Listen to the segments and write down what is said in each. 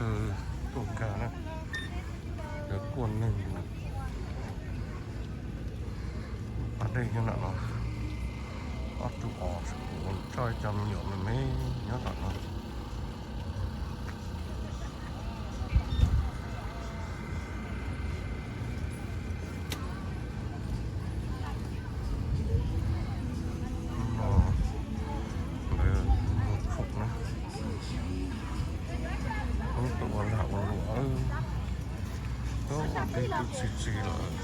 Tuaj nkag na, lawv kuaj neeg pas dej nyob nram no, ob tug os, tso ib co me nyuam me me nyob nram no. No lawv mus khoom na, ub, tus ua lag ua luam, ub, twb tsis tsis lawm.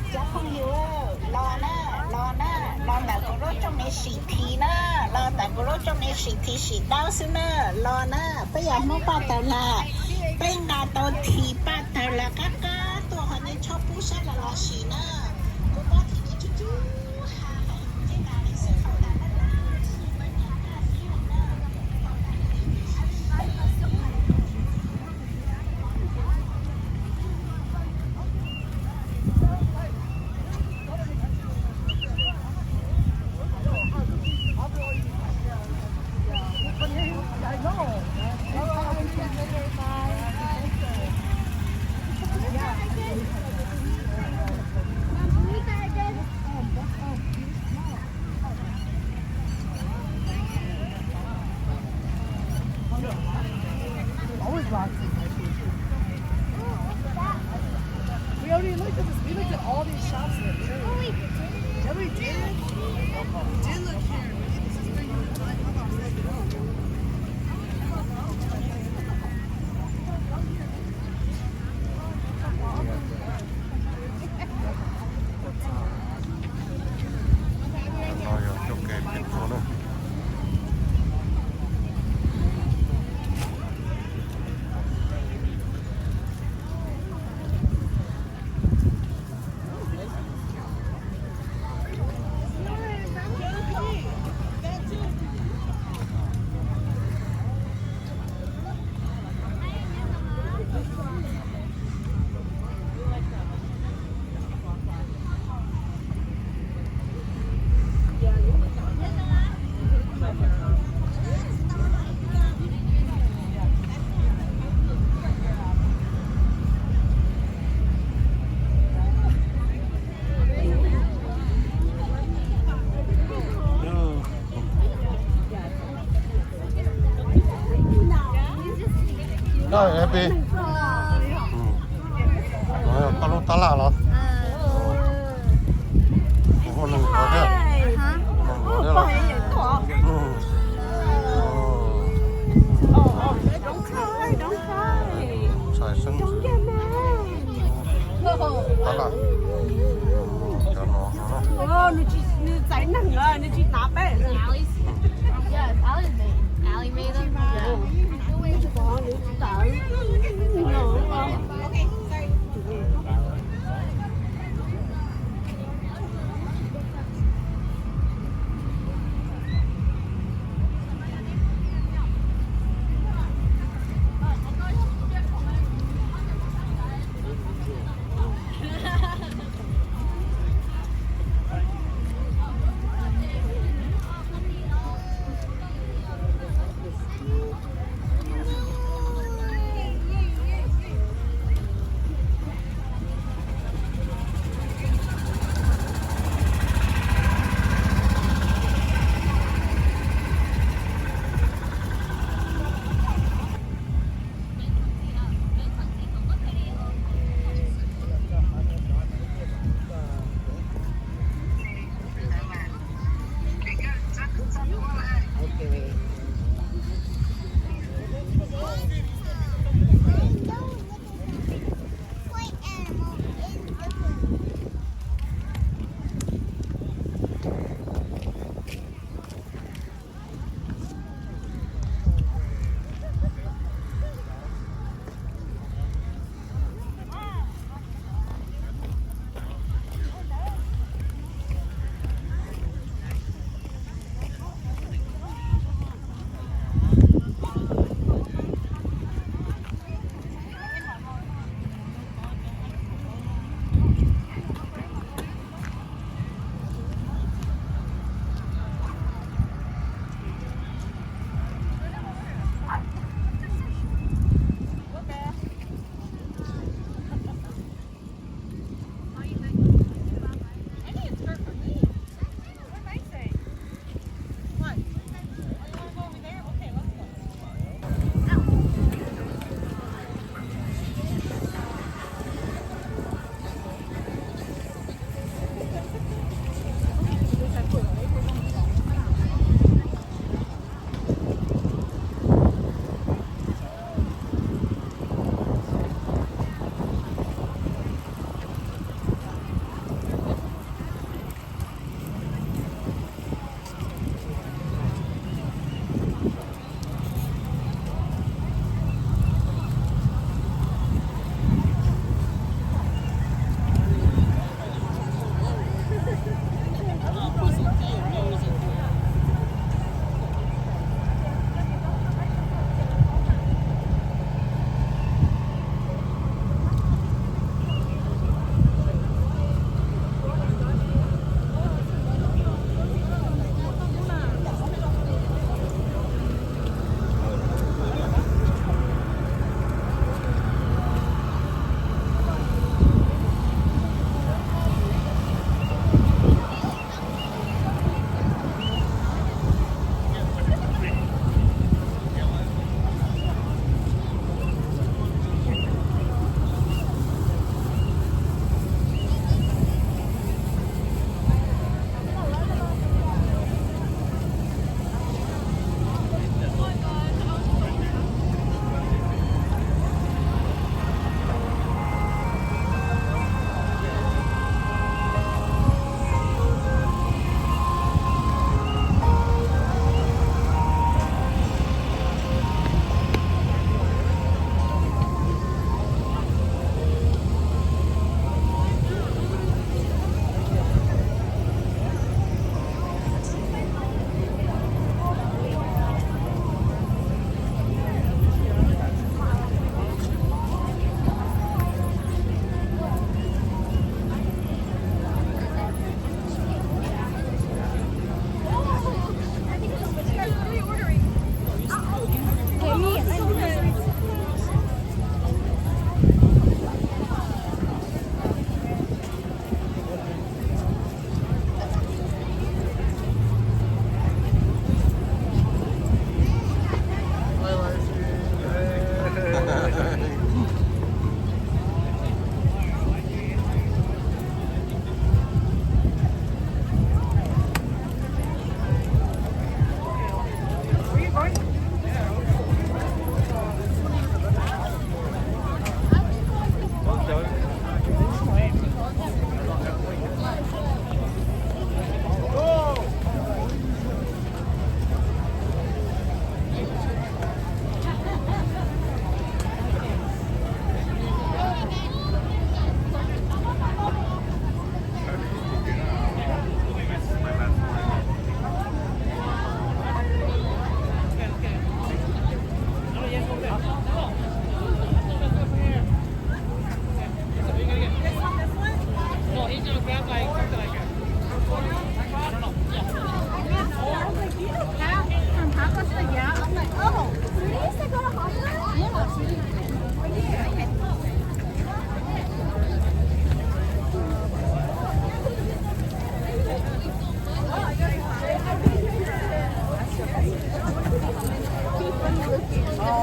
Cov phooj ywg, los na, los na, los ntawm kuv lub rooj ni sim this na, los ntawm kuv lub rooj ni sim this sim daub xwb na, los na, peb yog Hmoob Paj Tawg Lag, peb nqa tau this Paj Tawg Lag qab qab tuaj ho nej txhob pub sab los los sim na. Kuv muab this no tsuj tsuj ha, ces nqa li xwb hauv tas na. Always lots of nice food. We already looked at this. We looked at all these shops in the area. Yeah, we did. We did look here. Maybe this is where you would like. No yog coj ke pem tuaj na. Happy. Koj lub tab laj los? Ua neeg nkaus thiab. Neeg nkaus thiab los? Ntshai xeeb tab laj. Cov no no. Nws txais neeg lawm, nws tsis tav peb.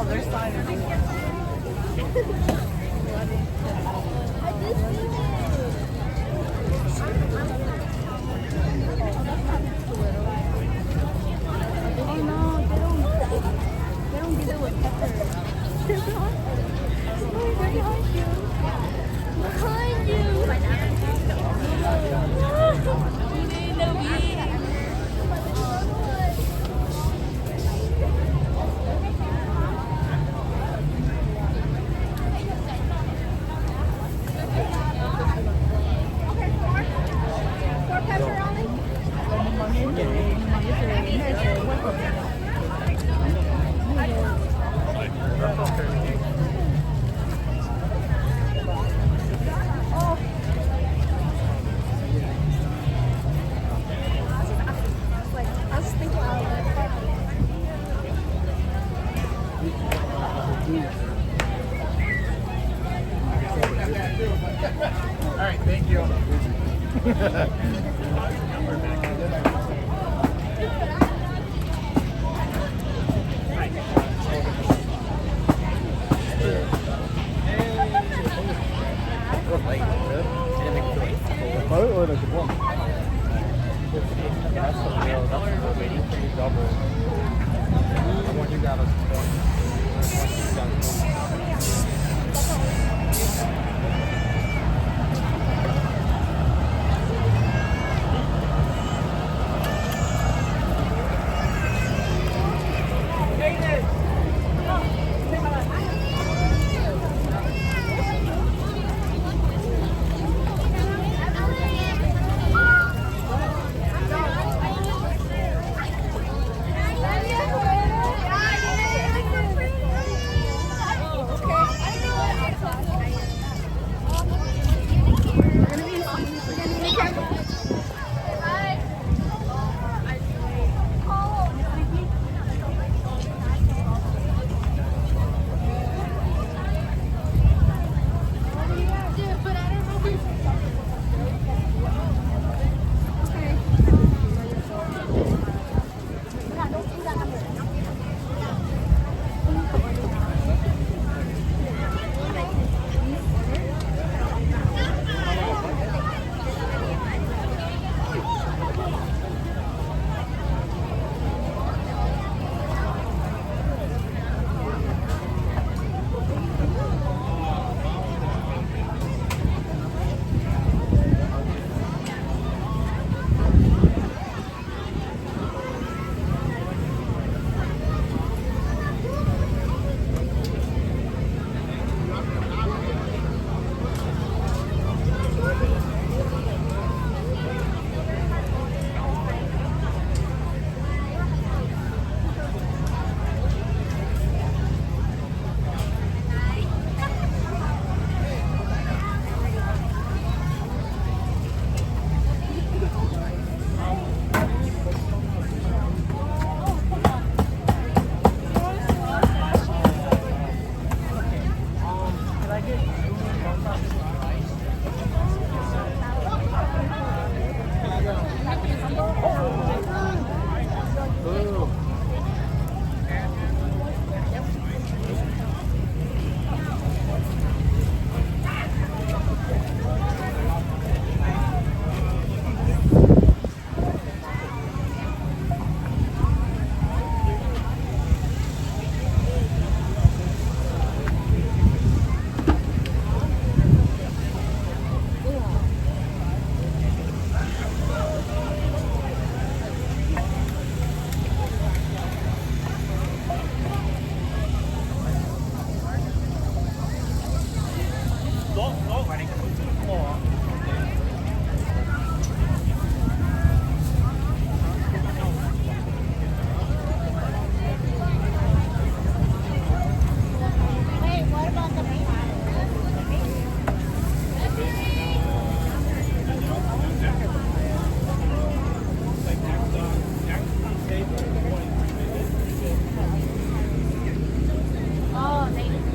Oh no, they don't, they don't give it with pepper. Behind you. Behind you. All right, thank you. Both or the one? That's the real, that's the real waiting for you double. I want you to have a point.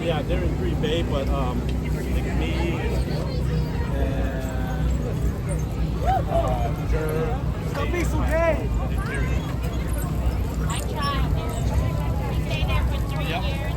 Yeah, they're in Green Bay, but um, like me and uh, Jer. Stop being so gay. I tried. We stayed there for three years.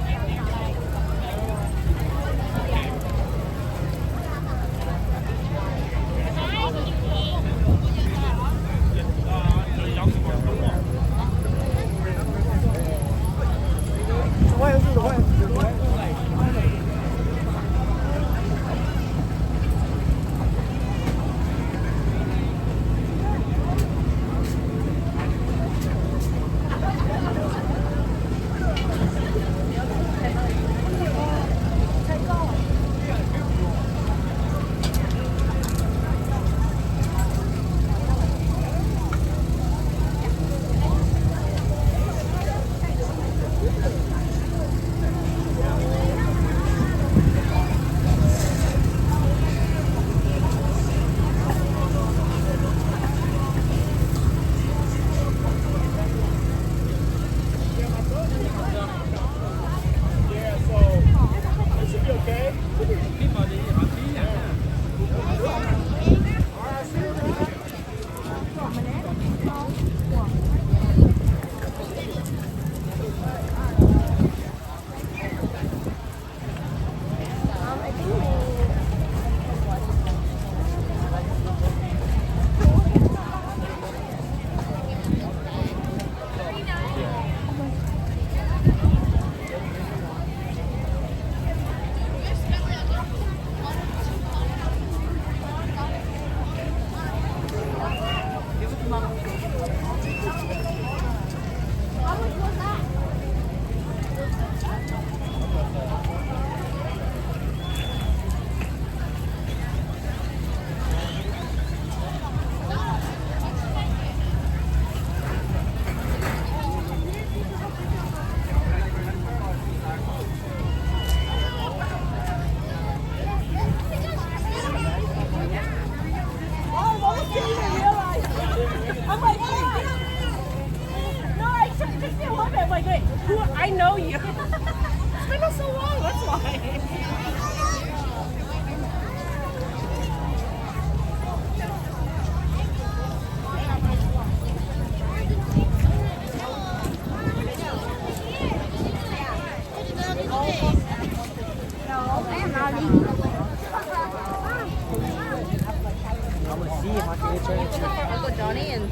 I know you. It's been so long, that's why. Uncle Johnny and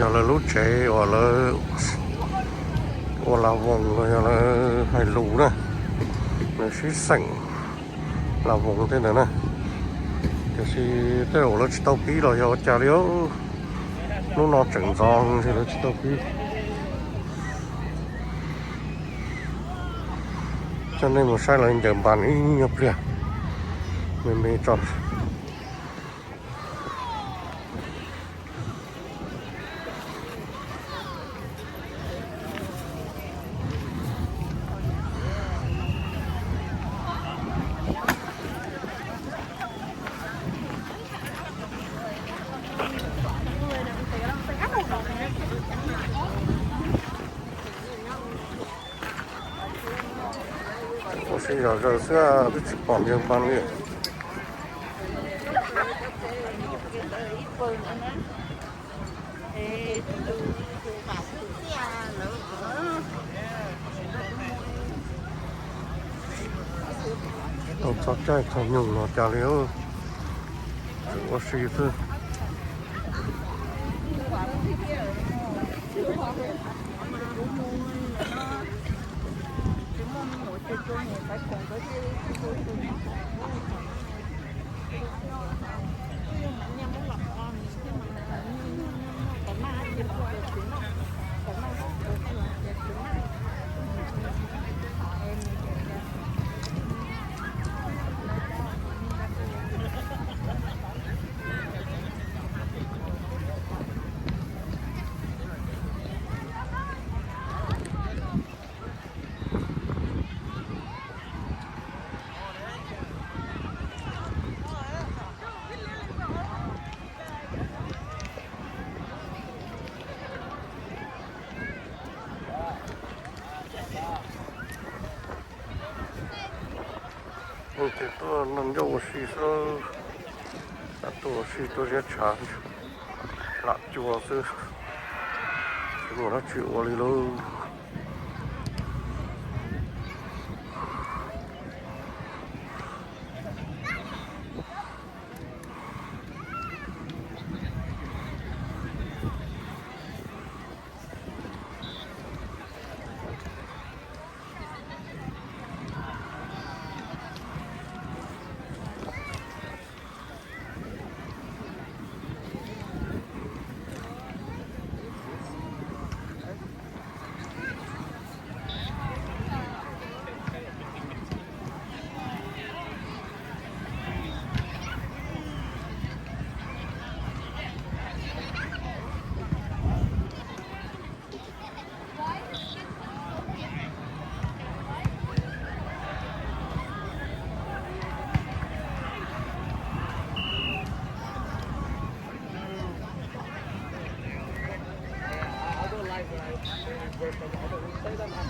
Yog lawv lub tsev uas lawv ua la voos los yog lawv hais lus na, lawv sib xeem la voos tej ntawd na. Tiam sis tej zaum lawv tsis tau pib los yog ua cas li, hnub no tseem ntxov es lawv tsis tau pib. Coj nej mus saib lawv ncaws npas ib nyuag pliag, me me tso. Ua si zom zaws xwb twb tsis pom ncaws npas li. Tsis tau txog caij txog nyoog los cas li, tseem ua si xwb. Ces tuaj noj ncauj ua si xwb, tuaj ua si tuaj ziab tshav, lam cua xwb, tsis muaj dab tsi ua li lauj. Coj nej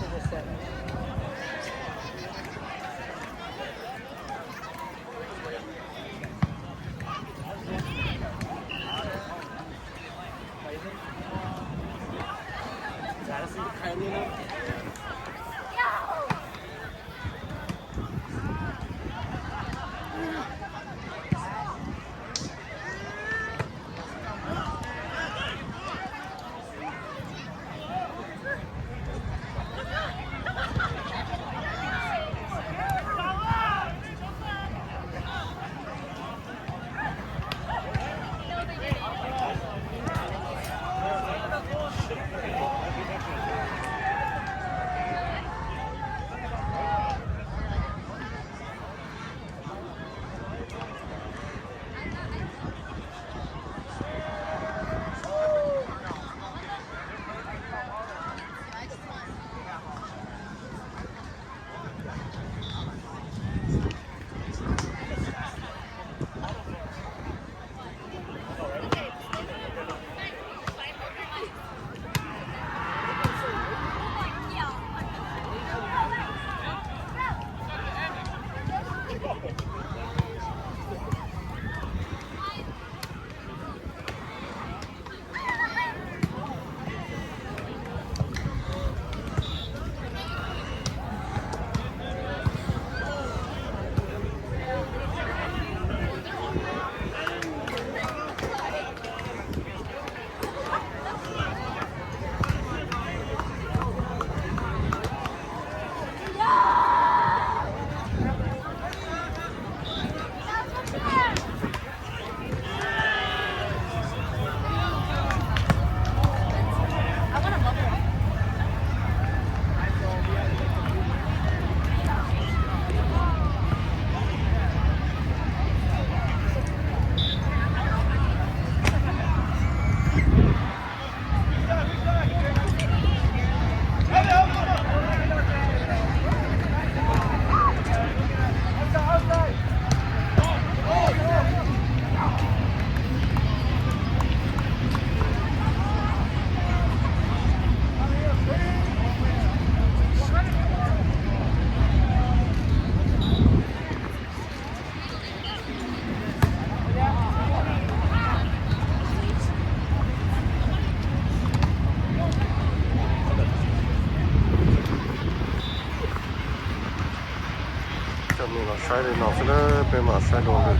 los saib li no xwb na, peb mam saib dua lwm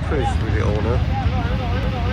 Twitch video na.